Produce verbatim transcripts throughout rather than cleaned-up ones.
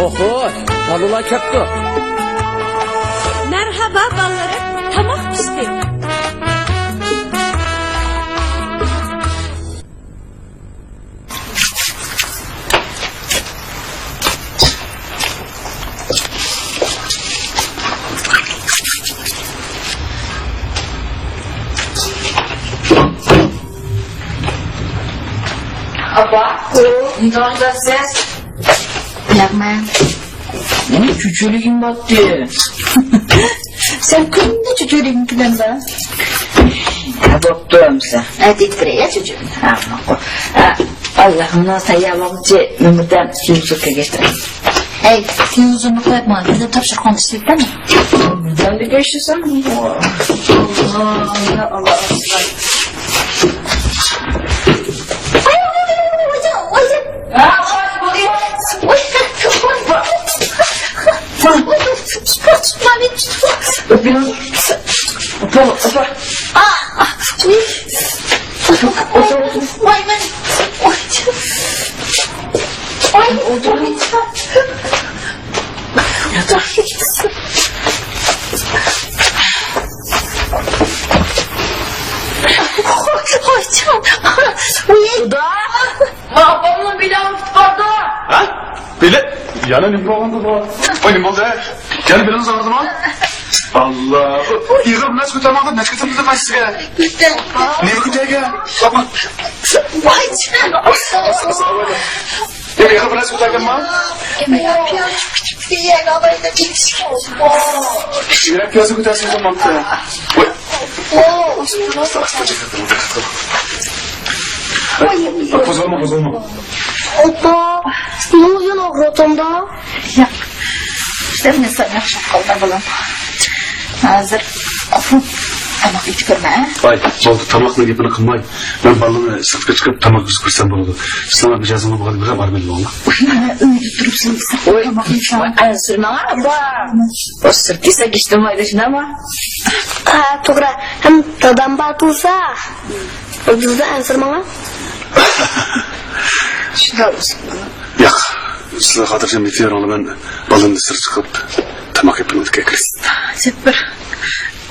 ئوھو، بالىلار كەپتۇ. مەرھابا بالىلىرىم، تاماق پىشتى. ئاپا، نېمە قىلىۋاتىسىز؟ ياقمەن. نېمە چۆچۈرىگىم باتتى؟ سەن كۈندە چۆچۈرىگىڭ كېلەمدۇ؟ ھە، بوپتۇ ئەمسە. ھە، دېيىپ بېرەي، يا، چۆچۈرىنى. ھە، ماقۇل. ھە، ئاللا، مانا سەن يەۋالغۇچە نېمىدە تېلېۋىزور كۆرگەچتىم. ھەي، تېلېۋىزورنى قويۇپ ماڭا، بىزنى تاپشۇرۇقنى ئىشلىتىپتىمەن. بىزنى كۆرسىتسەم. ئاللا، يا ئاللا. خۇدا! ماڭا بالىنىڭ بېلى ئاغرىپ قالدى. ھە؟ بېلى؟ يەنە نېمە بولغاندۇ بۇ؟ ۋاي، نېمە بولدى؟ يەنە بېلىڭىز ئاغرىدىمۇ؟ ئاللا، بۇ ئېغىر بىر نەرسە كۆتۈرمەڭ، نەچچە قېتىم دېدىم مەن سىزگە. نېمە كۆتەرگەن؟ ئاپا. ۋاي، ئاستاغفىرۇللا. نېمە ئېغىر بىر نەرسە كۆتەرگەنما؟ يۈرەك پىيازى كۆتەرسىڭىز بولمامتى؟ ۋاي. قوزغالما، قوزغالما. ئاپا، نېمە ئۈچۈن ئاغرىۋاتامدا؟ ياق. سەن ياخشى بولۇپ قالدىڭ، بالام. ھازىر تاماق ئېتىپ كۆرمە، ھە؟ ۋاي، بولدى، تاماقنىڭ گېپىنى قىلماي. مەن بالىنى سىرتقا چىقىرىپ تاماق بېسىپ كىرسەم بولىدۇ. سىلەر مىجەزىڭلار بولغان بىلەن بارمايدۇ. ئۆيدە تۇرۇپسىز، تاماق يېسەڭ. ئەنسىرىمەڭ، ئاپا. ئۇ سىرت دېسە گىشتىن مايدا شۇنداقمۇ؟ ھە، توغرا. ھەم دادام بار تۇرسا. بىزدە ئەنسىرىمەڭ. شۇنداق بولسۇن. ياق، سىلەر خاتىرجەم يېتىۋېرىڭلار، مەن بالىنى سىرتقا چىقىرىپ تاماق يېپىپ كىرىمەن. جەببار،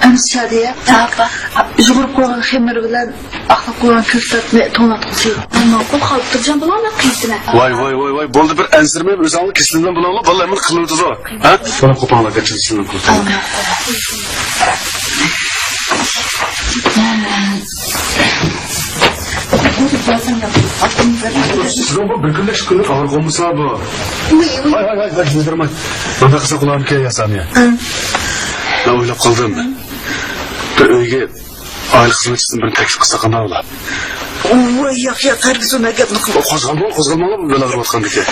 ئەمىسە شادىيە. ئاپا. يۇغۇرۇپ قويغان خېمىر بىلەن ئاقلاپ قويغان كۆكتاتنى توڭلاتقۇزۇپ. ماقۇل، خاتىرجەم بولۇڭ، مەن قىلىۋېتىمەن. ۋاي، ۋاي، ۋاي، ۋاي، بولدى، بىر ئەنسىرىمەي، ئۆزۈڭلار كېسىلىدىن بولۇڭلار، بالىلار ھەممىنى قىلىۋېتىدۇ. ھە؟ بۇنى قوپاڭلار، گەچچىسىنى قىلىپ. سىزنىڭ بۇ بىر كۈندە ئىككى كۈنلۈك ئاغرىق بولمىسا بۇ. ھاي، ھاي، ھاي، ھاي، يىلدىرماي. مۇنداق قىلساق بولامدىكىن يا سامىيە؟ مەن ئويلاپ قالدىم. بىر ئۆيگە ئائىلە خىزمەتچىسىدىن بىرنى تەكلىپ قىلساق قانداق بولا؟ ۋاي، ياق، ياق، ھەرگىز ئۇنداق گەپنى قىلماڭ. قوزغالماڭ، قوزغالماڭلار، بۇ بېلى ئاغرىۋاتقاندىكىن.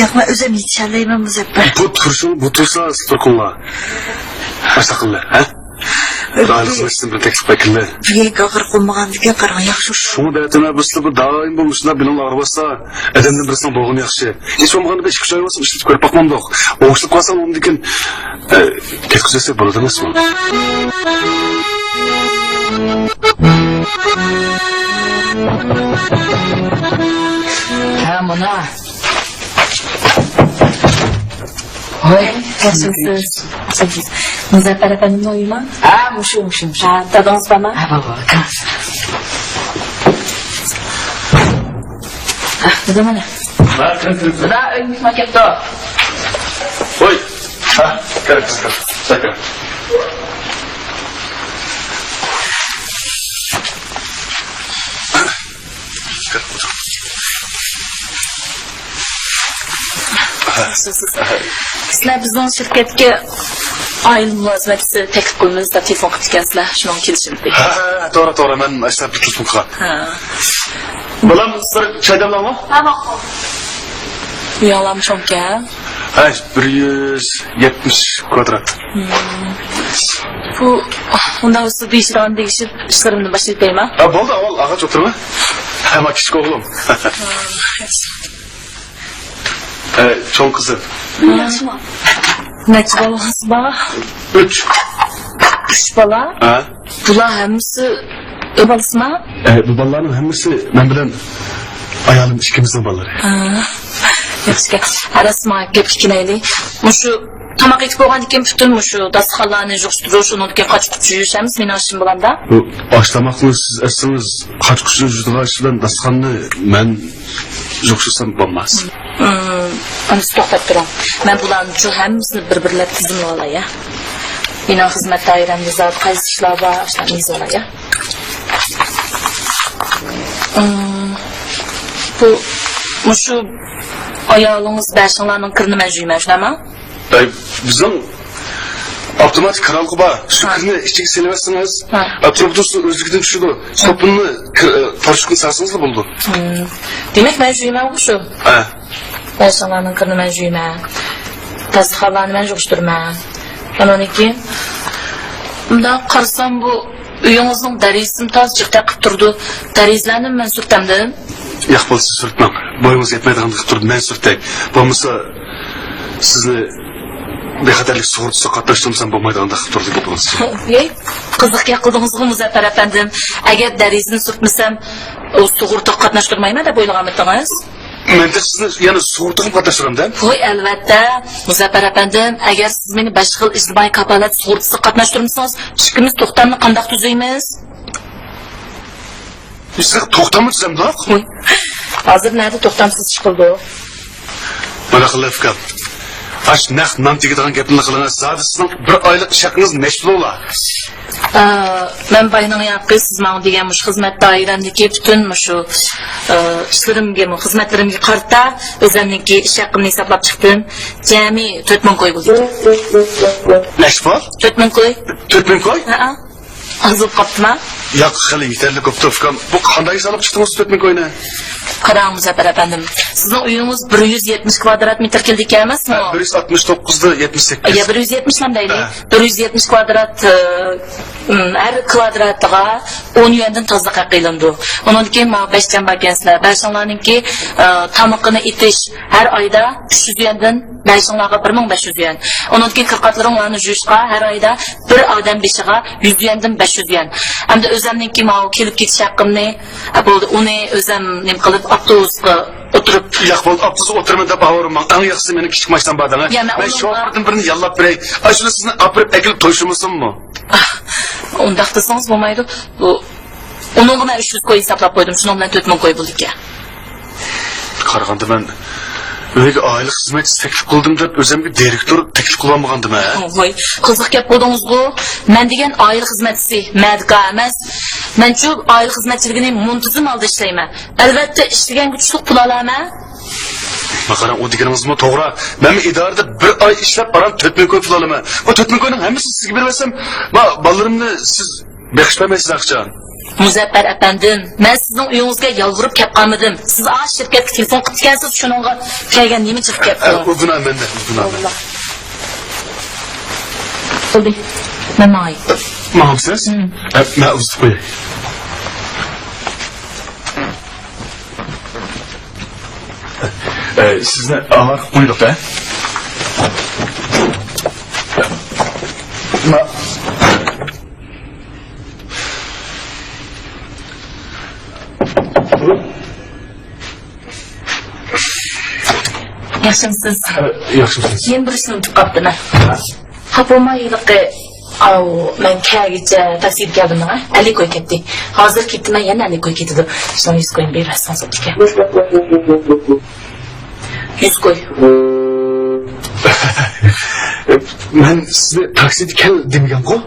ياق، مەن ئۆزۈم يېتىشەلەيمەن بۇ زەپەر. بۇ تۇرسۇڭ، بۇ تۇرسا، سىز تۇرقۇڭلار. ئاشۇنداق قىلىڭلار، ھە؟ ئائىلە خىزمەتچىسىدىن بىرنى تەكلىپ قىلىڭلار. بۈگۈنكى ئاغرىق بولمىغاندىكىن قاراڭ، ياخشى. شۇڭا دەۋاتىمەن، بۇ سىلەر بۇ دائىم بۇ مۇشۇنداق بېلىڭلار ئاغرىۋاتسا، ئادەمدىن بىرسىنىڭ بولغىنى ياخشى. ھېچ بولمىغاندا بىر ئىككى ئۈچ ئاي بولسا ئىشلىتىپ كۆرۈپ باقمامدۇق. ئوڭشىلىپ قالسا ئۇنىڭدىن كېيىن، ئە، كەتكۈزسەك بولىدۇ ئەمەسمۇ؟ ھە، مانا. ھوي، ياخشىمسىز؟ ياخشىمسىز؟ مۇزەپپەر ئەپەندىمنىڭ ئۆيىما؟ ھە، مۇشۇ، مۇشۇ، مۇشۇ. ھە، دادىڭىز بارما؟ ھە، بار، بار، بار. ھە، دادا مانا. ھە، كىرىڭ، كىرىڭ، كىرىڭ. دادا، ئۆيگە مېھمان كەپتۇ. ھوي. ھە، كىرىڭ، كىرىڭ، كىرىڭ. سەن كىر. سىلەر بىزنىڭ شىركەتكە ئائىلە مۇلازىمەتچىسى تەكلىپ قىلىمىز دەپ تېلېفون قىپتىكەنسىلەر، شۇنىڭغا كېلىشىمىز دېگەن. ھە، ھە، ھە، توغرا، توغرا، مەن ئاشۇنداق بىر تېلېفون قىلغان. ھە. بالام، سىلەر چاي دەملەڭلار. ھە، ماقۇل. ئۆيۈڭلارمۇ چوڭكەن؟ ھە، بىر يۈز يەتمىش كۋادرات. بۇ، ئۇنداق بولسا بېشىدىغان دېگىشىپ ئىشلىرىمنى باشلاپ كېتەيما؟ ھە، بولدى، ئاۋۋال ئاغاچ ئولتۇرما. ھە، مانا كىچىك ئوغلۇم. ھە، چوڭ قىزىم. ياخشىما؟ نەچچە بالىڭىز بار؟ ئۈچ. ئۈچ بالا؟ ھە. بۇلار ھەممىسى ئۆي بالىسىما؟ ئە، بۇ بالىلارنىڭ ھەممىسى مەن بىلەن ئايالىم ئىككىمىزنىڭ بالىلىرى. ھە. ياخشىكەن. ھە، راست، ماڭا گەپكە كېلەيلى. مۇشۇ تاماق ئېتىپ بولغاندىن كېيىن پۈتۈن مۇشۇ داستىخانلارنى يىغىشتۇرۇش، ئۇنىڭدىن كېيىن قاچا-قۇچا يۇيۇش ھەممىسى مېنىڭ ئىشىم بولامدا؟ بۇ ئاش تاماقنى سىز ئەتسىڭىز، قاچا-قۇچا يۇيىدىغان ئىش بىلەن داستىخاننى مەن يىغىشتۇرسام بولماس؟ ئىم، ئەمىسە توختاپ تۇرۇڭ. مەن بۇلارنىچۇ ھەممىسىنى بىر-بىرلەپ تىزىملىۋالاي، ھە. مېنىڭ خىزمەت دائىرەمدە زادى قايسى ئىشلار بار، ئاشۇلارنى يېزىۋالاي، ھە. ئىم، بۇ، مۇشۇ ئايالىڭىز بەشىڭلارنىڭ كىرىنى مەن جۇيىمەن، شۇنداقمۇ؟ ئەي، بىزنىڭ ئاپتوماتىك كرانقا بار. شۇ ھە. كىرنى ئىچىگە سېلىۋەتسىڭىز، ھە. ئە، تۇرۇپتۇ سۇ ئۆزلۈكىدىن چۈشىدۇ. ھە. سوپۇننى كىر-، ئە، پاراشوكنى سالسىڭىزلا بولىدۇ. ھىم. دېمەك، مەن جۇيمەنغۇ شۇ. ھە. بەشىڭلارنىڭ كىرنى مەن جۇيىمەن. داستىخانلارنى مەن يىغىشتۇرىمەن. ئانىڭدىن كېيىن، مۇنداق قارىسام، بۇ ئۆيىڭىزنىڭ دېرىزىسىمۇ تازا جىق تېقىپ تۇرىدۇ. دېرىزىلەرنىمۇ مەن سۈرتەمدىم؟ ياق بولسا سۈرتمەڭ. بويىڭىزغا يەتمەيدىغاندەك قىلىپ تۇرىدۇ، مەن سۈرتەي. بولمىسا سىزنى بىخەتەرلىك سۇغۇرتىسىغا قاتناشتۇرمىسام بولمايدىغاندەك قىلىپ تۇرىدۇ گېپىڭىزچە. ھەي، قىزىق گەپ قىلدىڭىزغۇ، مۇزەپپەر ئەپەندىم. ئەگەر دېرىزىنى سۈرتمىسەم، ئۇ سۇغۇرتىغا قاتناشتۇرمايمەن دەپ ئويلىغانمىدىڭىز؟ مەن تېخى سىزنى يەنە سۇغۇرتىغا قاتناشتۇرامدىم؟ ھوي، ئەلۋەتتە. مۇزەپپەر ئەپەندىم، ئەگەر سىز مېنى بەش خىل ئىجتىمائىي كاپالەت سۇغۇرتىسىغا قاتناشتۇرمىسىڭىز، ئىككىمىز توختامنى قانداق تۈزەيمىز؟ بىز توختاممۇ تۈزەمدۇق؟ ھوي. ھازىر نەدە توختامسىز ئىش قىلدۇق؟ مانا قىلىڭ ئۇكام. ئاش نەق نان تېگىدىغان گەپنى قىلىڭىز. زادى سىزنىڭ بىر ئايلىق ئىش ھەققىڭىز نەچچە پۇل ئۇلا؟ ئا، مەن باينىڭ ياقى سىز ماڭا دېگەن مۇشۇ خىزمەت دائىرەمدىكى پۈتۈن مۇشۇ، ئا، ئىشلىرىمگىمۇ، خىزمەتلىرىمگە قارىتا ئۆزەمنىڭكى ئىش ھەققىمنى ھېسابلاپ چىقتىم. جەمئىي تۆت مىڭ كوي بولدى. نەچچە پۇل؟ تۆت مىڭ كوي. تۆت مىڭ كوي؟ ھەئە. ئاز بولۇپ قاپتىما؟ ياق، خېلى يېتەرلىك بوپتۇ، ئۇكام. بۇ قانداق ھېسابلاپ چىقتىڭىز تۆت مىڭ كوينى؟ قاراڭ، مۇزەپپەر ئەپەندىم، سىزنىڭ ئۆيىڭىز بىر يۈز يەتمىش كۋادرات مېتىر كېلىدىكەن ئەمەسمۇ؟ ھە، بىر يۈز ئاتمىش توققۇزدا يەتمىش سەككىز. يا، بىر يۈز يەتمىش نەم دەيلى. ھە. بىر يۈز يەتمىش كۋادرات، ئى، ھەر كۋادراتىغا ئون يۈەندىن تازىلىق ھەققى ئېلىنىدۇ. ئۇنىڭدىن كېيىن ماڭا بەش جان باركەنسىلەر. بەشىڭلارنىڭكى، ئى، تامىقىنى ئېتىش ھەر ئايدا ئۈچ يۈز يۈەندىن بەشىڭلارغا بىر مىڭ بەش يۈز يۈەن. ئۇنىڭدىن كېيىن كىرقاتلىرىڭلارنى جۇيۇشقا ھەر ئايدا بىر ئادەم بېشىغا يۈز يۈەندىن بەش يۈز يۈەن. ئەمدى ئۆزەمنىڭكى ماۋۇ كېلىپ كېتىش ھەققىمنى، ھە، بولدى، ئۇنى ئۆزەم نېمە قىلىپ، ئاپتوبۇسقا ئولتۇرۇپ. ياق، بولدى، ئاپتوبۇسقا ئولتۇرىمەن دەپ ئاۋارىمەڭ. ئەڭ ياخشىسى مېنىڭ كىچىك ماشىنام بار دەڭ. يا، مەن شوپۇردىن بىرنى ياللاپ بېرەي. ئاشۇنى سىزنى ئاپىرىپ ئەكېلىپ توشۇمىسۇنمۇ؟ ئاھ، ئۇنداق دېسىڭىز بولمايدۇ. بۇ، ئۇنىڭغا مەن ئۈچ يۈز كوي ھېسابلاپ قويدۇم. شۇنىڭ بىلەن تۆت مىڭ كوي بولىدىكەن. قارىغاندا مەن ئۆيگە ئائىلە خىزمەتچىسى تەكلىپ قىلدىم دەپ ئۆزەمگە دىرېكتور تەكلىپ قىلالمىغاندىمەن. ھوي، قىزىق گەپ قىلدىڭىزغۇ. مەن دېگەن ئائىلە خىزمەتچىسى، مەدىكار ئەمەس. مەنچۇ ئائىلە خىزمەتچىلىكىنى مۇنتىزىم ھالدا ئىشلەيمەن. ئەلۋەتتە، ئىشلىگەنگە تۇشلۇق پۇل ئالامەن. ما قاراڭ، ئۇ دېگىنىڭىزمۇ توغرا. مەنمۇ ئىدارىدە بىر ئاي ئىشلەپ، ئاران تۆت مىڭ كوي پۇل ئالىمەن. بۇ تۆت مىڭ كوينىڭ ھەممىسىنى سىزگە بېرىۋەتسەم، ما بالىلىرىمنى سىز بېقىش بەرمەيسىز ئاخشام. مۇزەپپەر ئەپەندىم، مەن سىزنىڭ ئۆيىڭىزگە يالۋۇرۇپ كەپ قالمىدىم. سىز ئاشۇ شىركەتكە تېلېفون قىپتىكەنسىز، شۇنىڭغا كەلگەن نېمە جىق گەپ بۇ؟ ئۇ گۇناھ مەندە، ئۇ گۇناھ مەندە. بولدى، مەن ماڭاي. ماڭامسىز؟ ھىم. ئە، مەن ئۇزىتىپ قوياي. ئە، سىزنى ئاۋارە قىلىپ قويدۇق، ھە؟ ما- ياخشىمسىز؟ ياخشىمسىز؟ يەنە بىر ئىشنى ئۇنتۇپ قاپتىمەن. خاپا بولماي، ھېلىقى، ئاۋۇ، مەن كەلگىچە تاكسىدا كەلدىم، ھە؟ ئەللىك كوي كەتتى. ھازىر كېتىمەن، يەنە ئەللىك كوي كېتىدۇ. شۇنىڭ يۈز كوينى بېرىۋەتسىڭىز بولىدىكەن. يۈز كوي. مەن سىزنى تاكسىدا كەل دېمىگەنغۇ؟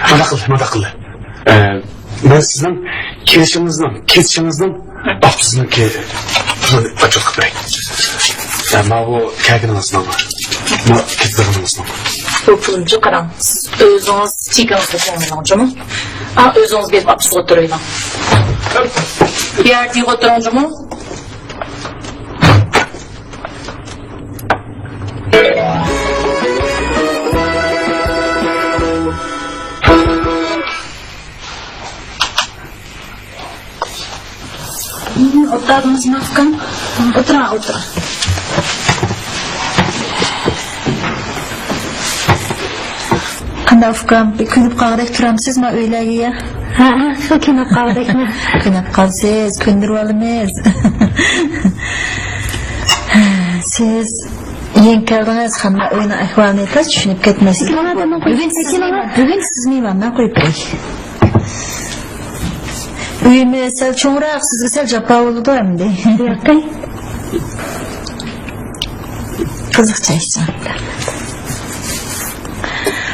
مانداق قىل، مانداق قىل. ئە، مەن سىزنىڭ كېلىشىڭىزنىڭ، كېتىشىڭىزنىڭ ئاپتوبۇسىنىڭكى پۇلىنى ئاچۇرۇپ بېرەي. ئە، ماۋۇ كەلگىنىڭىزنىڭ، ماۋۇ كېتىدىغىنىڭىزنىڭ. بۇ پۇلنىچۇ قاراڭ، سىز ئۆزىڭىز چېكىڭىزنى كۆرۈڭ جۇمۇ. ئا، ئۆزىڭىز بېرىپ ئاپتوبۇسقا ئولتۇرۇۋېلىڭ. بۇ يەردە ئولتۇرۇڭ جۇمۇ. ئولتۇردىڭىزمۇ ئۇكام؟ ئولتۇرۇڭ، ئولتۇرۇڭ. قانداق ئۇكام، كۆنۈپ قالغۇدەك تۇرامسىز ما ئۆيلەرگە يا؟ ھە، ھە، شۇ كۆنۈپ قالغۇدەكمەن. كۆنۈپ قالسىز، كۆندۈرۈۋالىمىز. سىز يېڭى كەلدىڭىز، خانىم، ئۆينىڭ ئەھۋالىنى تاز چۈشىنىپ كەتمەسلىك. بۈگۈن سىز مېھمان، بۈگۈن سىز مېھمان، مەن قويۇپ بېرەي. ئۆيىمىز سەل چوڭراق، سىزگە سەل جاپا بولىدۇ ئەمدى. ياقەي. قىزىق چاي ئىچسەڭ.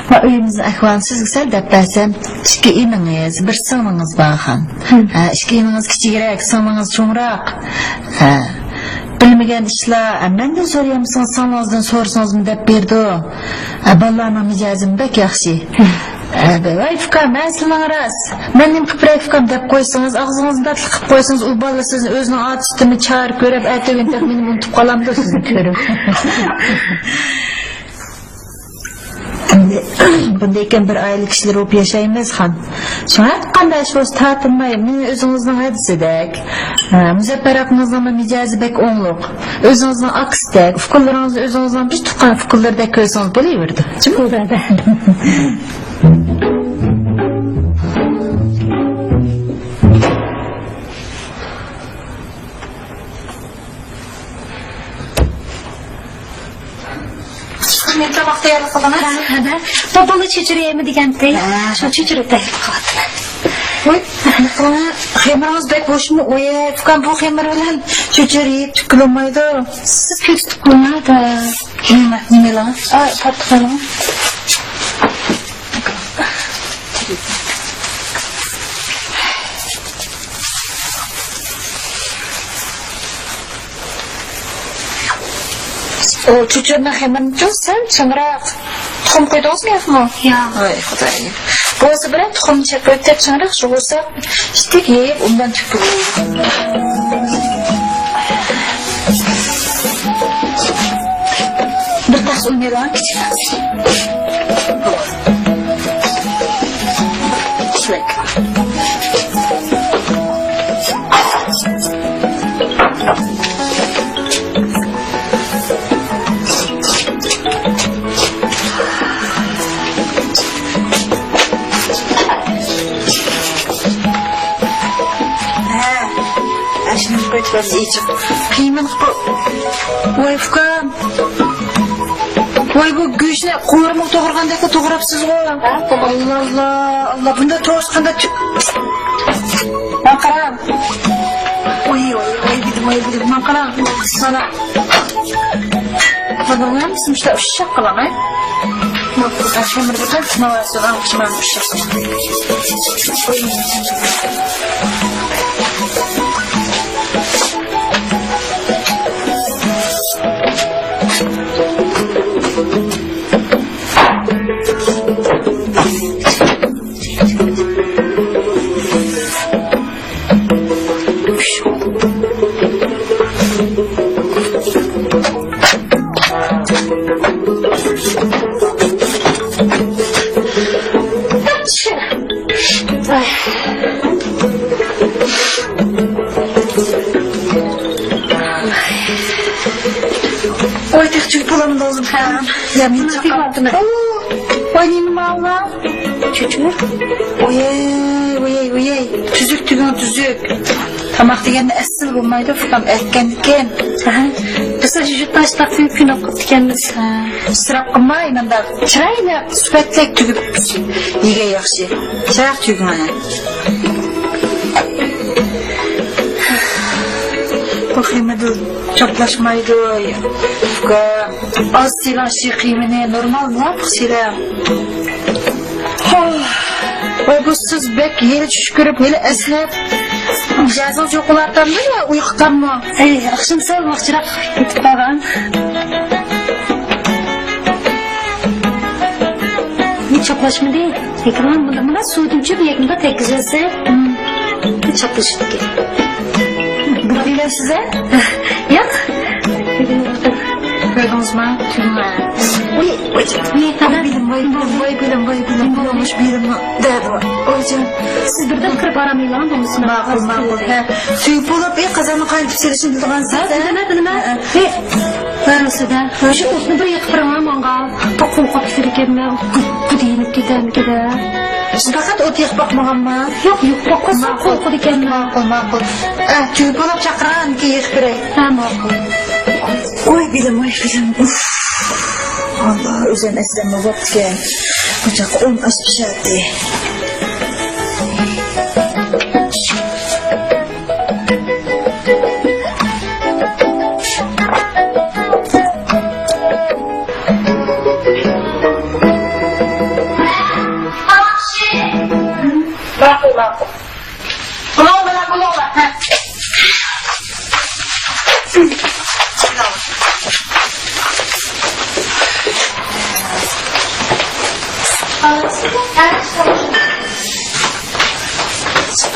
ۋە ئۆيىمىزنىڭ ئەھۋالىنى سىزگە سەل دەپ بەرسەم، ئىككى ئىنىڭىز، بىر سىڭلىڭىز بار خان. ھە، ئىككى ئىنىڭىز كىچىكرەك، سىڭلىڭىز چوڭراق. ھە. بىلمىگەن ئىشلار، ھە، مەندىن سورىيالمىسىڭىز، سىڭلىڭىزدىن سورىسىڭىزمۇ دەپ بېرىدۇ. ھە، بالىلارنىڭ مىجەزىمۇ بەك ياخشى. ھە، ۋاي ئۇكام، مەن سىلىڭ راست. مەن نېمە قىلىپ بېرەي ئۇكام دەپ قويسىڭىز، ئاغزىڭىزنى تاتلىق قىلىپ قويسىڭىز، ئۇ بالا سىزنى ئۆزىنىڭ ئاتا سۈتىنى چاغىرىپ كۆرۈپ، ئەتىگەن تېخى مېنى ئۇنتۇپ قالامدۇ سىزنى كۆرۈپ. ئەمدى بۇندىن كېيىن بىر ئائىلە كىشىلىرى بولۇپ ياشايمىز، خان. شۇڭا ھەرقانداق ئىش بولسا تارتىنماي، مېنى ئۆزىڭىزنىڭ ھەدىسىدەك. ھە، مۇزەپپەر ئاكىڭىزنىڭمۇ مىجەزى بەك ئوڭلۇق. ئۆزىڭىزنىڭ ئاكىسىدەك، ئۇكىلىرىڭىزنى ئۆزىڭىزنىڭ بىر تۇغقان ئۇكىلىرىدەك كۆرسىڭىز بولۇۋېرىدۇ. جۇمۇ دادا. مېنى تاماق تەييارلىق قىلدىڭىز؟ ھە، ھە. بابامغا چۆچۈرە يەيمەن دېگەنتى. ھە. شۇ چۆچۈرە تەييارلىق قىلىۋاتىمەن. ۋاي، خېمىرىڭىز بەك ھوشمۇ؟ ۋاي، ئۇكام، بۇ خېمىر بىلەن چۆچۈرە يېيىپ تۈككىلى بولمايدۇ. سىز كۆكسىتىپ قويۇڭ، ھە. نېمە، نېمە ئېلىڭ؟ ئا، پاتىق ئېلىڭ. ئۇ چۆچۈرىنىڭ خېمىرىنىچۇ سەل چىڭراق. تۇخۇم قۇيدىڭىزمۇ ياقمۇ؟ ياق. ۋاي خۇدايىم. بولسا بىرەر تۇخۇمنى چېقىۋېتىپ چىڭراق شۇغۇرساق، ئىتتىك يەپ ئۇندىن تۈككۈلۈك. بىر تاس ئۇن ئېلىڭ، كىچىك تاس. شۇ. ھە، ئاشۇنى قويۇپ بەرسە ئېچىق. قىيمىنى قىلىپ. ۋاي ئۇكام. ۋاي، بۇ گۆشنى قورۇمىغا توغرىغاندەكلا توغراپسىزغۇ. ھە، توغرا. ئاللا، ئاللا، ئاللا، بۇنداق توغرىسى قانداق تۈ-، ماڭا قاراڭ. ۋاي، ۋاي، ۋاي، دېدىم، ۋاي، دېدىم، ماڭا قاراڭ. مانا. بۇنىڭ ھەممىسىنى مۇشۇنداق ئۇششاق قىلىڭ، ھە. ماقۇل، ئاشۇ بىر بىر ماۋاسىغا ئۇششاق قىلىڭ. ۋاي، تېخى تۈگۈپ بولامدۇ ئۆزۈم؟ ھە. يا، مېنى چاقىرىپتىمەن. ۋاي، نېمە ماۋۇلار؟ چۆچۈرە. ۋاي، ۋاي، ۋاي. تۈزۈك تۈگۈڭ، تۈزۈك. تاماق دېگەندە ئەسلى بولمايدۇ، ئۇكام ئەتكەندىكىن. ھە. بىز شۇ تاشلاپ كۈن ئوقۇپتىكەنمىز. ھە. ئىسراپ قىلماي، مۇنداق چىرايلىق، سۈپەتلىك تۈگۈپ يېگەن ياخشى. چىرايلىق تۈگۈڭ ئەنە. بۇ خېمىردىن چاپلاشمايدۇ. ئۇكام، ئاز سېلىڭ شۇ قىيمىنى، نورمال، مۇۋاپىق سېلىڭ. ۋاي، بۇ سىز بەك ھېلى چۈش كۆرۈپ، ھېلى ئەسنەپ، مىجەزىڭىز يوقىلىۋاتامدۇ يا ئۇيقۇ قاممۇ؟ ئەي، ئاخشام سەل ۋاقچىراق يېتىپ قالغان. بۇ چاپلاشمىدى. يېقىنغا مۇندا، مۇندا سۇدىن چۈشۈپ، يېقىندا تەگكۈزەلسە، بۇ چاپلىشىدىكەن. بۇ دېگەن سىزە؟ ياق. كۆردىڭىزمۇ؟ تۈگمە. ۋاي، ۋاي، ۋاي، ۋاي، بىلىم، ۋاي، بىلىم، ۋاي، بىلىم، ۋاي، بىلىم، ۋاي، بىلىم، ۋاي، بىلىم، دەدۇ. ۋاي، جان. سىز بىردەم كىرىپ ئارام ئېلىڭ، بولمىسا. ماقۇل، ماقۇل. ھە. سۆيۈپ بولۇپ، ئى، قازاننى قاينىتىپ سېلىشنى بىلىدىغان ھە، سىز، ھە؟ بىلىمەن، بىلىمەن. ھە. ھە. بارمىسىدا. شۇ ئوتنى بىر يېقىپ بېرىڭ، ماڭا. توقۇم قاپتۇ ئىكەن، مەن گۇددى يېنىپ كېتەمدىكىدە. سىز پەقەت ئوت يېقىپ باقمىغانما؟ ياق، يېقىپ باقمىسام، ماقۇل. قورقىدىكەنمەن. ماقۇل، ماقۇل. ئە، تۈگۈپ بولۇپ چاقىرىڭ، كېيىن يېقىپ بېرەي. ھە، ماقۇل. ۋاي بىلىم، ۋاي بىلىم. ئۇف. ئاللا، ئۆزۈم ئەسلەممۇ بوپتىكەن. ئوچاققا ئۇن ئاش پىشاتتى. ماقۇل، ماقۇل. بۇلۇڭ بىلەن بۇلۇڭلار. ھە.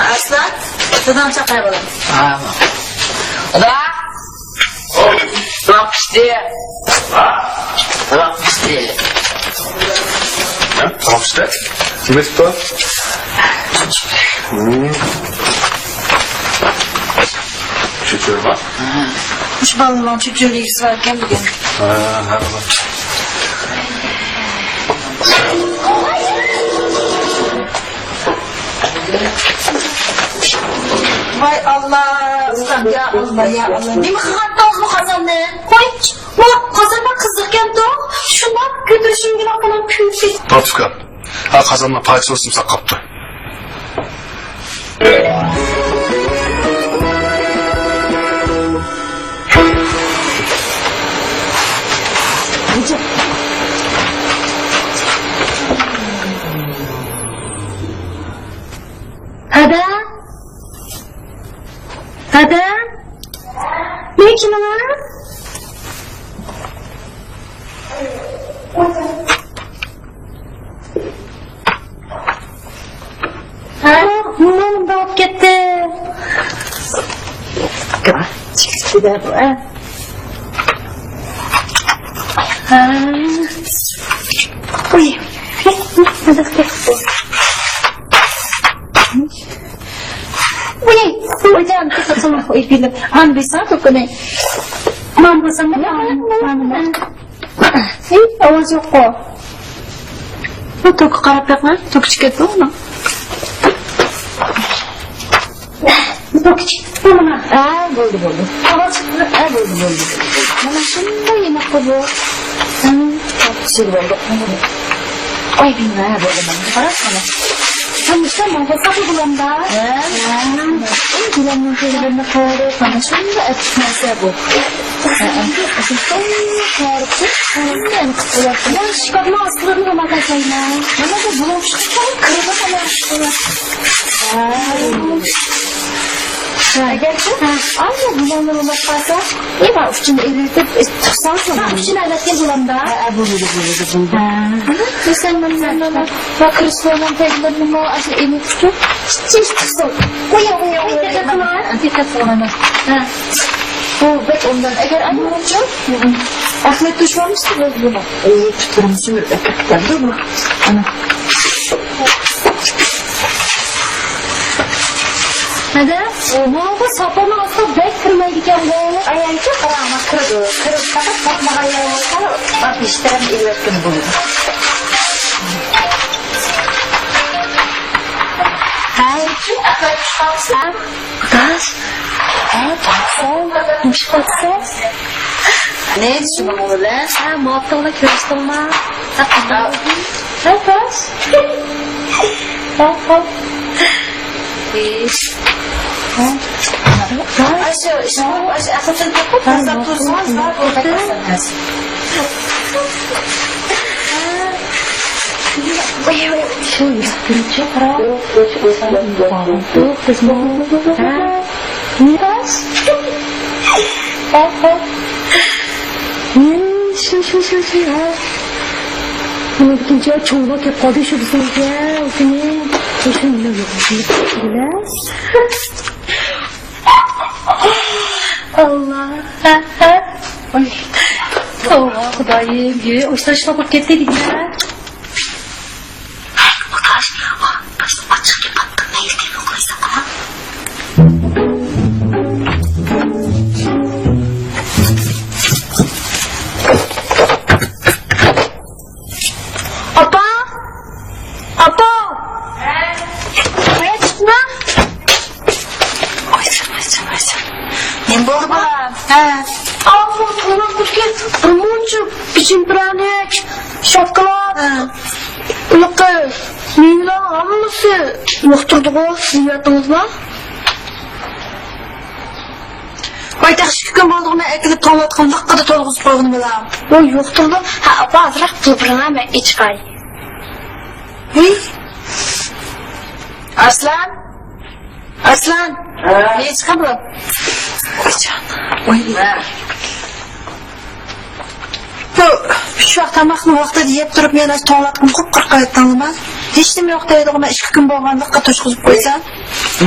ئەسلەت، داداڭ چاقىرىۋالىمىز. ھە. دادا! تاماق پىشتى. تاماق پىشتى. ھە؟ تاماق پىشتى؟ نېمە ئېتىپتۇ؟ مم. چۆچۈرە ما؟ مۇشۇ بالىنىڭ چۆچۈرە يېگۈسى بار ئىكەن بۈگۈن. ھە، ھە، بولىدۇ. ۋاي ئاللا، يا ئاللا، يا ئاللا. نېمە قىلغانتىڭىز بۇ قازاننى؟ قوي، ۋاھ، قازانما قىزىقكەنتۇ. شۇنداق كۆتۈرۈشۈمگىلا قولۇم كۆيۈپ كەتتى. توختىكا، ھە، قازانما پايچىلىسىم ساقاپتۇ. ھەدە؟ ھەدە؟ نېمە كېلىڭە؟ ھە، ماما بولۇپ كەتتى. چىقىپ كېتەر بۇ، ھە. ھە. ئۇي. ئۇي، ئۇي، جان، كېتىپ قالما، ئۇي، بىلىپ. ئان بىسا، توكۇنى. ماما بولسام، ماما، ماما. ھېي، ئاۋاز يوققۇ. بۇ توكقا قاراپ بېقىڭ، توكى چىقىپ كەتتى ئۇنىڭ. توكى چىقىپتۇ مانا. ھە، بولدى، بولدى. ئاۋاز چىقتى. ھە، بولدى، بولدى، بولدى، بولدى. مانا شۇنداق يېنىققۇ بۇ. ھە، توكى چىقىپ بولدى. ئاي، بىلمەي، ھە، بولدى، مانا. قاراپ مانا. ھە، مۇشۇنداق ماڭغۇزساقلا بولامدا. ھە. ھە. ئۇي، گۈلەمنىڭ كۆزلىرىنى قارىدى، مانا شۇنداق ئەپسۇس نەرسە بۇ. ھە، ھە. شۇنداق قارىدى، شۇنداق ئەنقىپ بولاتتى. يا، شىكارنىڭ ئاستىلىرىنى يامان تاشلايمەن. مانا بۇ بۇلۇڭ چىقىپ كىرىدۇ، مانا شۇ. ھە. ئەگەرچە، ھە، ئاينى بۇلۇڭنى بۇلاپ قالسا، ئېۋا ئۇچىنى ئېلىۋېتىپ، تۇتساڭ، ھە، ئۇچىنى ئەۋەتكەن بولامدا. ھە، ھە، بولىدۇ، بولىدۇ، بولىدۇ. ھە. دېسەڭ، مانا، مانا. ۋە كرېسلونىڭ تەگلىرىنىمۇ ئاشۇ ئېلىپ تۇتۇپ، ئىچى تۇتسۇن. قويۇڭ، قويۇڭ، قويۇڭ. دىققەت قىلىڭ. دىققەت قىلىڭ، ئەمەس. ھە. بۇ بەك ئوبدان. ئەگەر ئاينىڭچۇ، ئەخلەت توشۇۋالمىسا، بولدى بۇنى. ئۇ پۇتلىرىنى سۈمۈرۈپ ئەكىرىپ كېتەمدۇ بۇ. ئانا. ھەدە، بۇ ساپىنىڭ ئاستىغا بەك كىرمەيدىكەنغۇ. ئايانچە قاراڭ، كىرىدۇ. كىرىپ پەقەت باقمىغان يەر بولسا، بار بېشى تەرەپنى ئېلىۋەتكىلى بولىدۇ. ھەي. ھە؟ داش. ھە، تاقسان. مۇشۇ تاقسان. نېمە شۇنىڭ بىلەن؟ ھە، ماۋۇ توغرا كۆرۈشتۈڭما؟ ھە، ھە، داش. ھە، ھە. ئىش. ھە؟ ئاشۇ، ئاشۇ، ئاشۇ ئەقىلدىن تېپىپ، تازا تۇرسىڭىز، بار بولدى، قىلسىڭىز. شۇ ياقتىنچە قارا. يوق، بىزمۇ. ھە؟ نېمە؟ ھە، ھە. نېمە؟ شۇ، شۇ، شۇ، شۇ، ھە. مانا بۈگۈنچە چوڭلار كەپ قالدى شۇ بىزنىڭكى، ئۇكىنى. شۇ، شۇ، نېمە يوق، شۇ، بىلە. ئاللا. ھە، ھە. ۋاي. توۋا، خۇدايىم، يۈ، ئۇچراشقا بولۇپ كەتتى دېگىنە. ھەي، قۇداش، باشتا ئاچچىق گەپ قىلىپ مەيلى تېلېفون قىلساڭا. ئاپا! ئاپا! ھە؟ قويا چىقما. قويسا، قويسا، قويسا. نېمە بولدى، بالام؟ ھە. ئاپا، بىر مۇنچە پېچىنپىرەنىك، شاكىلات، ھېلىقى مېۋىلەر ھەممىسى يۇقتۇردىغۇ، سىز يەتتىڭىزما؟ ۋاي، تېخى ئىككى كۈن بولدىغۇ، مەن ئەكېلىپ توڭلاتقان لىققىدە تولغۇزۇپ قويغىنى بىلەم. ۋاي، يۇقتۇردۇ. ھە، ئاپا، ئازراق پۇل بېرىڭە، مەن ئېچىقاي. ھېي. ئارسلان. ئارسلان. ھە؟ نېچە قىلدى؟ ۋايجان. ۋاي. ھە. بۇ ئۈچ ۋاق تاماقنى ۋاقتىدا يەپ تۇرۇپ، مېنى توڭلاتقىنى قۇپقۇرۇق قىلىۋەتتىڭلىما؟ ھېچنېمە يوق دەيدىغۇ، مەن ئىككى كۈن بولغانلىققا توشقۇزۇپ قويسام.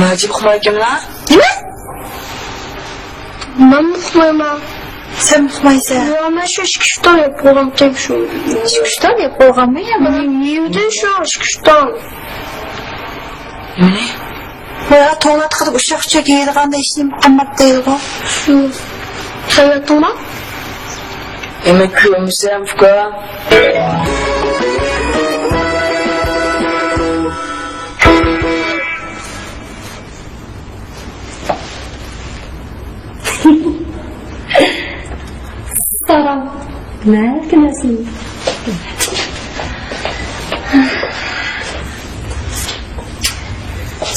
ناجىپ ئۇقمايكەنلا. نېمە؟ مەن ئۇقمايمەن. سەن ئۇقمايسەن. يا، مەن شۇ ئىككى ئۈچ تال يەپ بولغانتىم شۇ. ئىككى ئۈچ تال يەپ بولغانمۇ يا؟ مېۋىدىن شۇ ئىككى ئۈچ تال. نېمىنى؟ ۋاي، توڭلاتقۇدا ئۇششاق-چۈششەك يەيدىغاندا ھېچنېمە قىممەت دەيدىغۇ. شۇ. سەن يەتتىڭما؟ ئەمما كۆرمىسەم، ئۇكا. سارا، نەگە نەسىم؟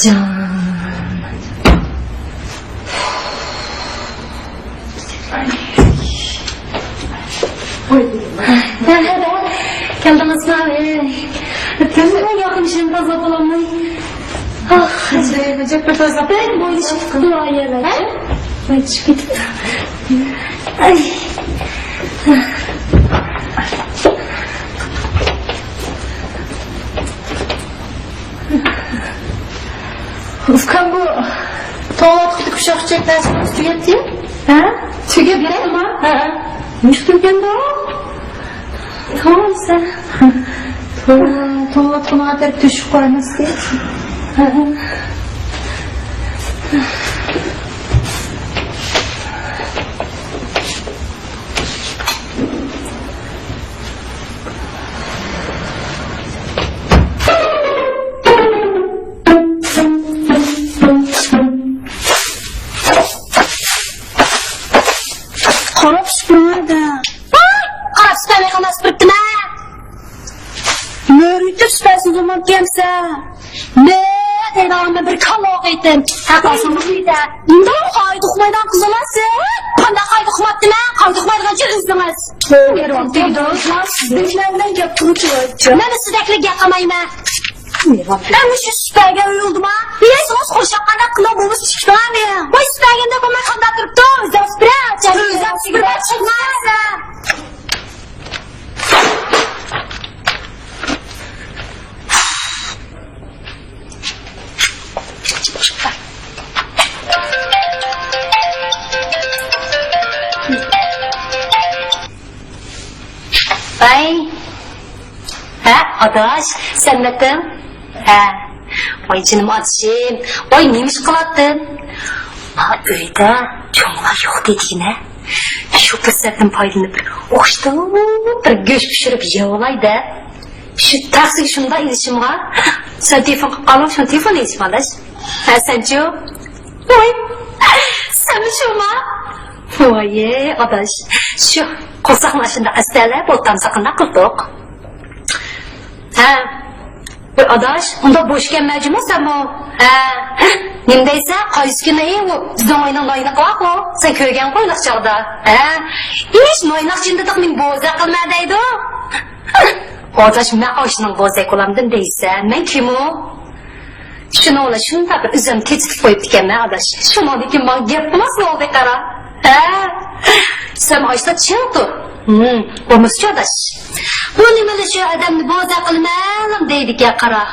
جان. كەلدىڭىزما؟ تۈننىڭ ياقىنىشىنى تازىلاپ بولالماي. ئاھ، ئەجەب بىر تازىلاپ. بەك بويلىشىپ كېتىپتۇ ئايەلەر. ھە؟ بويلىشىپ كېتىپتۇ. ئاي. ئۇكام، بۇ توڭلاتقۇدىكى ئۇششاق-چۈششەك نەرسىلىرىڭىز تۈگەپتۇ؟ ھە؟ تۈگەپ كەتتىما؟ ھە. نېمىشقا تۈگىگەندۇ؟ توڭلىسا. توڭلاتقۇنىڭغا تەرەپ تۆشۈك قويماستى. ھە. قاراپ سۈپۈرمەيدۇ. قاراپ سۈپۈرمەي قانداق سۈپۈرۈپتىمەن؟ مۆرىتىپ سۈپەرسىز بولمامتىكەنسەن. نە دەيدىغانمەن بىر كاللىغا قېتىم. ھە، قالسىڭ بۇ يەردە. ئۇنداق قايتا ئۇقمايدىغان قىز ئەمەسسىز. قانداق قايتا ئۇقماپتىمەن؟ قايتا ئۇقمايدىغان چىغ ئىزدىڭىز. سىزدەكلەرگە گەپ قىلغۇچى بارچۇ. مەن سىزدەكلەرگە گەپ قىلمايمەن. ئەمدى شۇ سۈپەرگەن ئۆلدىما؟ بىلەسىڭىز، قورشاق قانداق قىلىدۇ، بولمىسا چىقىڭ. ۋاي، سۈپەرگەندە بولماي قانداق تۇرۇپتۇ؟ ئۆزۈڭ سۈپۈرە، ئۆزۈڭ سۈپۈرە، چىقمايسەن. ۋاي. ھە، ئاداش، سەنمىتىڭ؟ ھە. ۋاي جېنىم ئادىشىم، ۋاي نېمە ئىش قىلاتتىڭ؟ ھا، ئۆيدە چوڭلار يوق دېدىكىنە. شۇ پۇرسەتتىن پايدىلىنىپ، ئوخشىتىپ بىر گۆش پىشۇرۇپ يەۋالاي دەپ، شۇ تەخسىگە شۇنداق ئېلىشىمغا، سەن تېلېفون قىلىپ قالدىڭ، شۇ تېلېفون ئېلىشىم ئاداش. ھە، سەنچۇ؟ ۋاي، سەنمۇ شۇما؟ ۋايى، ئاداش، شۇ قورساقنى ئاشۇنداق ئەستەلەپ ئولتۇرامسەن قانداق قىلدۇق؟ ھە؟ ۋاي ئاداش، ئۇنداق بوش ئىكەنمەن جۇمۇ سەنمۇ؟ ھە؟ نېمە دەيسەن؟ قايسى كۈنى ئۇ بىزنىڭ ئۆينىڭ ناينىقى بارغۇ؟ سەن كۆرگەنغۇ ھېلىقى چاغدا. ھە؟ ھېچ ناينىق جىندىدىق مېنى بوزەك قىلما دەيدۇ. ئاداش، مەن ئاشۇنىڭ بوزەك بولامدىم دەيسەن؟ مەن كىم ئۇ؟ شۇنىڭ بىلەن شۇنداق بىر ئۆزۈمنى تېتىتىپ قويۇپتىكەنمەن، ئاداش. شۇنىڭدىن كېيىن ماڭا گەپ قىلماس بولدى، قارا. ھە؟ سەن ئاشتا چىڭ تۇر. ھىم، بولمىسىچۇ، ئاداش. بۇ نېمىلا شۇ ئادەمنى بوزەك قىلىمەن دەيدىكەن، قارا.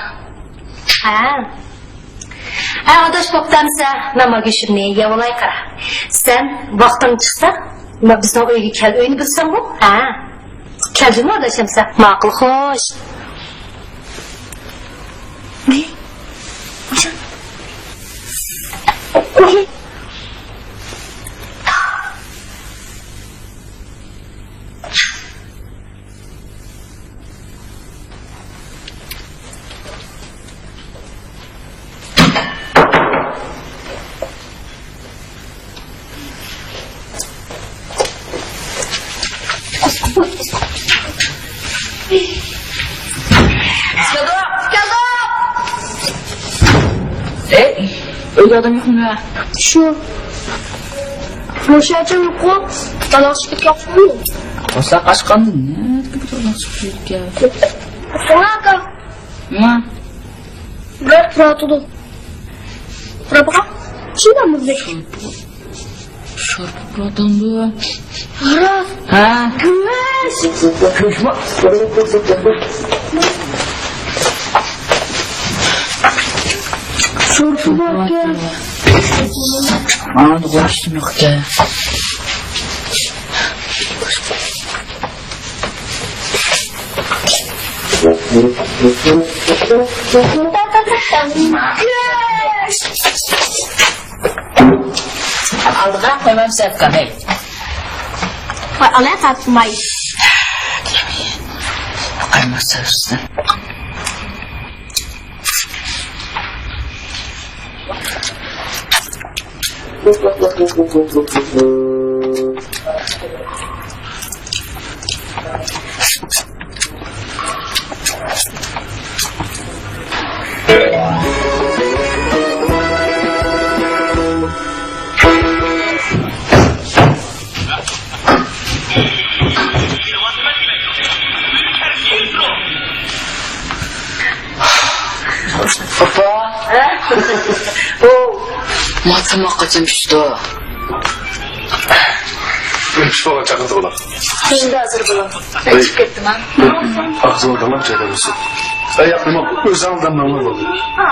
ھە. ھە، ئاداش، بوپتۇ ئەمسە، مەن ما گۆشۈمنى يەۋالاي، قارا. سەن ۋاقتىڭ چىقسا، ما بىزنىڭ ئۆيگە كەل، ئۆينى بىلسەڭغۇ؟ ھە. كەلدىمۇ ئاداش ئەمسە؟ ماقۇل، خوش. ئادەم يوقمۇ؟ شۇ. روشەنچە يوققۇ. دالاغا چىقىپ كەتتىمۇ؟ قورساق ئاچقاندىن نەدىكى بىر دالاغا چىقىپ كەتكەن؟ ساڭا ئاكا. نېمە؟ بىرەر تۇراتىدۇ. تۇرا باقا. شۇنداق مۇزدەك. شورپا پۇراتامدۇ؟ قارا. ھە؟ گۆش. گۆشمۇ؟ شورپا باركەن. ماڭا غوشتىن يوقكەن. ئالدىغا قويمام سەپكەم، ھەي. قوي، ئالا تارتماي. قايماق سەۋزىسى. ئاپا. ئو. ما تاماق قاچان پىشىدۇ؟ پىشىپ بولغان چاقىرسا بولار. ئەمدى ھازىر بولۇڭ. ئەي. چىقىپ كەتتىم ھە. ئاغزىڭغا تاماق چايلاپ بولسۇن. ئاياق نېمە؟ ئۆزۈڭ دەملەڭلار بولدى. ھە؟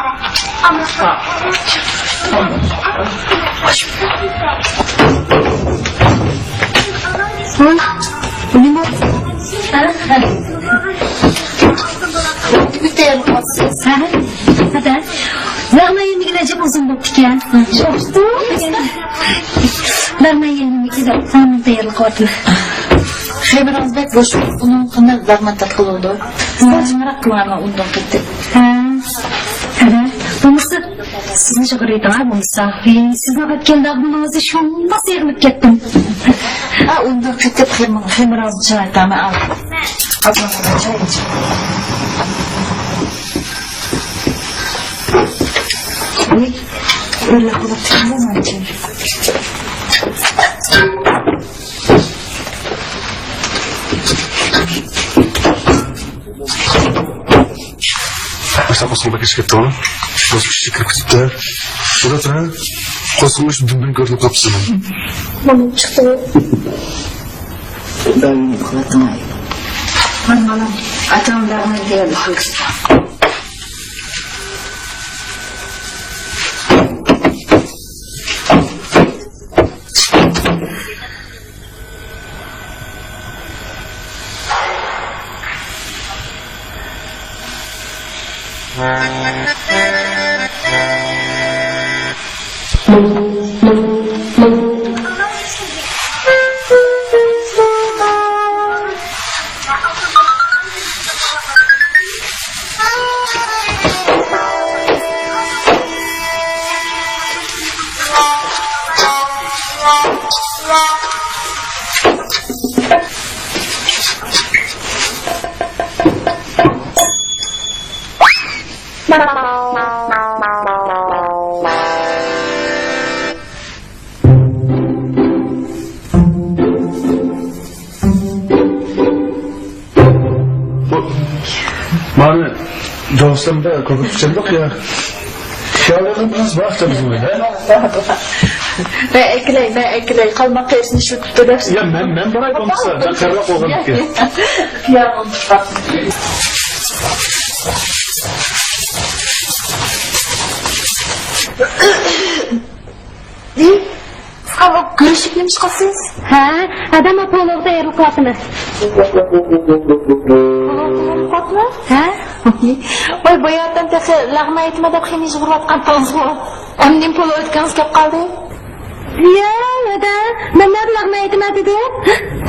نېمە؟ ھە؟ ھە. لەغمەن يېمىگىلى جىق ئۇزۇن بوپتىكەن. شوختۇ. لەغمەن يېمىگىلى تامىنى تەييارلىق قىلىۋاتىمەن. خېمىرىڭىز بەك بوش، ئۇنىڭ قانداق لەغمەن تارتقىلى بولىدۇ؟ سىلەر جىڭراق قىلىڭلار، مەن ئۇندۇن قېتىپ. ھە. ھە. بولمىسا سىزنى چاقىرىۋېتىڭ، ھە، بولمىسا. ھېي، سىزنىڭ ئەتكەن لەغمىڭىزنى شۇنداق سېغىنىپ كەتتىم. ھە، ئۇندىن قېتىپ خېمىر-، خېمىرىڭىزنى چىڭايتىڭ، مەن ئاپىڭىزغا چاي ئىچىڭ. ۋاي، ئۆرلەپ بولۇپ تۇرىدۇ مانا چاي. ئاشتا قورسىقىڭ بەك ئېچىپ كەتتىڭ. قورسىقىڭ ئىچى كىرىپ كېتىپتۇ. شۇنداق تۇر، ھە؟ قورسىقىڭ ئىچى دۈم-دۈم كۆتۈرۈلۈپ قاپسەن. مانا چىقتى. دائىم ئۇخلاتماي. مانا، مانا. ئاتام دائىم دېگەن. مانا دوستۇمدا كۆپۈپ چىقىدۇق يا. خىيالىڭىز بار بىزنىڭ، ھە؟ مەن ئەكېلەي، مەن ئەكېلەي. قالماق قېرىسىنى ئىشلىتىپتۇ دەپ. يا، مەن، مەن باراي بولمىسا، مەن قېرىراق بولغاندىكىن. يا، يا، ئۇقا بولۇپ كۆرۈشۈپ نېمە ئىش قىلسىز؟ ھە، ئادەم پولوغا تەييارلىق قىلىۋاتىمەن. ھە؟ ۋاي، باياتىن تېخى لەغمەن ئېيتىمەن دەپ خېمىر يۇغۇرۇۋاتقانتىڭىزغۇ. ئەمدى نېمە پولو ئېيتكىڭىز كەپ قالدى؟ يا، ھەدە، مەن نەدە لەغمەن ئېيتىمەن دېدىم؟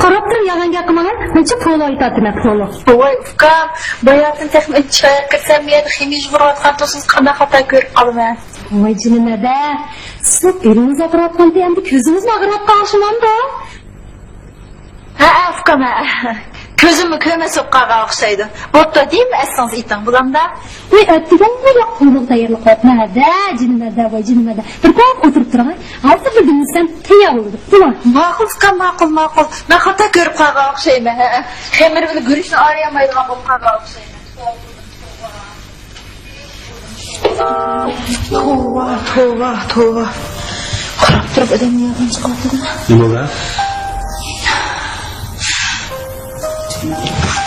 قاراپ تۇرۇڭ، يالغان گەپ قىلماڭ. مەن چى پولو ئېيتاتىمەن، پولو. ۋاي، ئۇكام، باياتىن تېخى چىرايغا كىرسەم، بۇ يەردە خېمىر يۇغۇرۇۋاتقان تۇرسىڭىز، قانداق خاتا كۆرۈپ قالىمەن؟ ۋاي جېنىم ھەدە، سىلىق ئېلىڭىز ئاغرىۋاتقانتى، ئەمدى كۆزىڭىزمۇ ئاغرىۋاتقان ئوخشىمامدۇ؟ ھە، ھە، ئۇكام، ھە. كۆزۈممۇ كۆرمەس بولۇپ قالغان ئوخشايدۇ. بوپتۇ، دېمە ئەسلىڭىز ئېيتىڭ، بولامدا؟ ۋاي، ئەتىگەن ياق قۇيرۇق تەييارلىق قىلىپتىمەن ھەدە، جىنىمەدە، ۋاي، جىنىمەدە. بىر كۆپ ئولتۇرۇپ تۇرۇڭ، ھە. ھازىر بىر دېمىسەم تەييار بولىدۇ. بولۇڭ. ماقۇل، ئۇكام، ماقۇل، ماقۇل. مەن خاتا كۆرۈپ قالغان ئوخشايمەن، ھە. خېمىر بىلەن گۈرۈچنى ئايرىيالمايدىغان بولۇپ قالغان ئوخشايمەن. توۋا، توۋا، توۋا. قاراپ تۇرۇپ ئادەمنى يالغان چىقىۋاتىدۇ. نېمە بولدى؟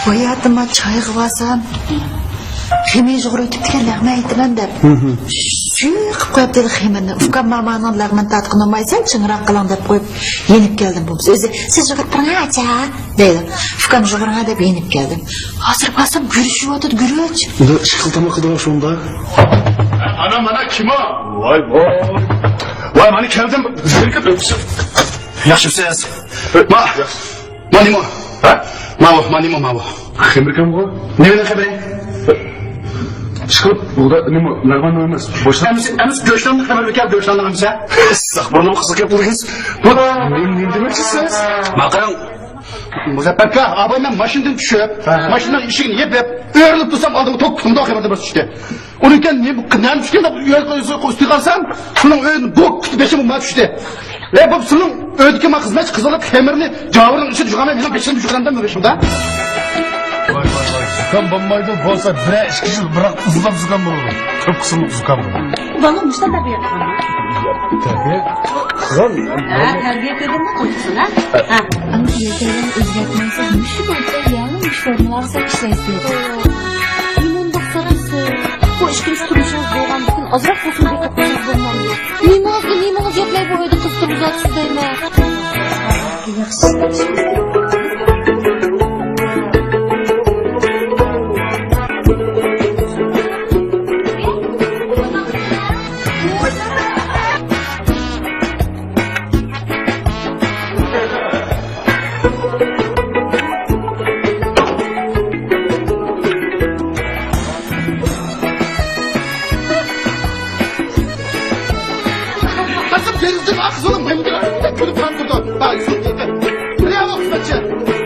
باياتىما چايغا بارسام، خېمىر يۇغۇرۇۋېتىپتىكەن، لەغمەن ئېيتىمەن دەپ. ھە، ھە. شۇ قىلىپ قويۇپتىدى خېمىرنى. ئۇكام مامانىڭ لەغمىنى تارتقىنى ئۇمايسەن، چىڭراق قىلىڭ دەپ قويۇپ، يېنىپ كەلدىم بولمىسا. ئۆزى، سىز يۇغۇرۇپ بېرىڭ، ئاچا. دەيدۇ. ئۇكام يۇغۇرۇڭ دەپ يېنىپ كەلدىم. ھازىر بارسام گۈرۈچ يۇۋاتىدۇ، گۈرۈچ. ئۇندا ئىشقىل تاماق قىلىدىغان شۇندا. ئانا، مانا كىم ئۇ؟ ۋاي، ۋاي. ۋاي، مانا كەلدىم. ياخشىمسىز؟ ما، ما نېمە؟ ھە؟ ماۋۇ، ما نېمە ماۋۇ؟ خېمىركەنغۇ؟ نېمىنىڭ خېمىرى؟ ئىشقىلىپ، بۇغدا نېمە، لەغمەن ئەمەس. بوشلۇق. ئەمىسە، ئەمىسە گۆشلەننىڭ خېمىرىكەن، گۆشلەننىڭ ئەمىسە. ئىسسىق بۇرنۇم قىزىق گەپ قىلدىڭىز. بۇ نېمە، نېمە دېمەكچىسىز؟ ما قاراڭ. مۇزەپپەركا، ئاباي مەن ماشىنىدىن چۈشۈپ، ھە، ھە، ماشىنىنىڭ ئىشىكىنى يېپىپ، ئۆرۈلۈپ تۇرسام ئالدىمغا توك تۇمدۇق خېمىردىن بىر چۈشتى. ئۇنىڭكەن نېمە، نېمە چۈشكەن دەپ ئۆيگە ئۈستىگە قارىسام، شۇنىڭ ئۆيىدىن بۇ كۈتۈپ بېشىم ما چۈشتى. ئەي، بۇ سىلىڭ ئۆيدىكى ما خىزمەتچى قىزىلىق خېمىرنى جاۋۇرنىڭ ئىچىدە يۇغان مېنىڭ بېشىمنى يۇغان دەم بېشىمدا. ۋاي، ۋاي، ۋاي. زۇكام بولمايدۇ، بولسا بىرەر ئىككى يىل بىراق ئىزداپ زۇكام بولىدۇ. كۆپ قىسىملىق زۇكام بولىدۇ. بالا مۇشۇنداق تەربىيە قىلغان. تەربىيە؟ قىلغان. ھە، تەربىيە قىلغاندا قويسۇن، ھە؟ ھە. ئەمما يەرلەرنى ئۆزگەرتمەيسىز، مۇشۇ بويىچە يەنە مۇشۇ فورمىلارغا سەل ئىشلەيسىز. نېمە ئۇنداق سورايسىز؟ بۇ ئىككىنچى تۇرمۇشىڭىز بولغاندىكىن ئازراق بولسىمۇ بېقىپ قويسىڭىز بولمامدۇ؟ نېمىڭىزگە نېمىڭىز يەتمەي بۇ ئۆيدە قىز تۇرغۇزاتسىز دەيمەن. ياخشى. قاسىم، دېرىزىدىن ئاق زۇلۇم، مەن كۈلۈپ قاراپ تۇرىدۇ. ھاي، زۇلۇم. بىر ياۋۇق خىزمەتچى.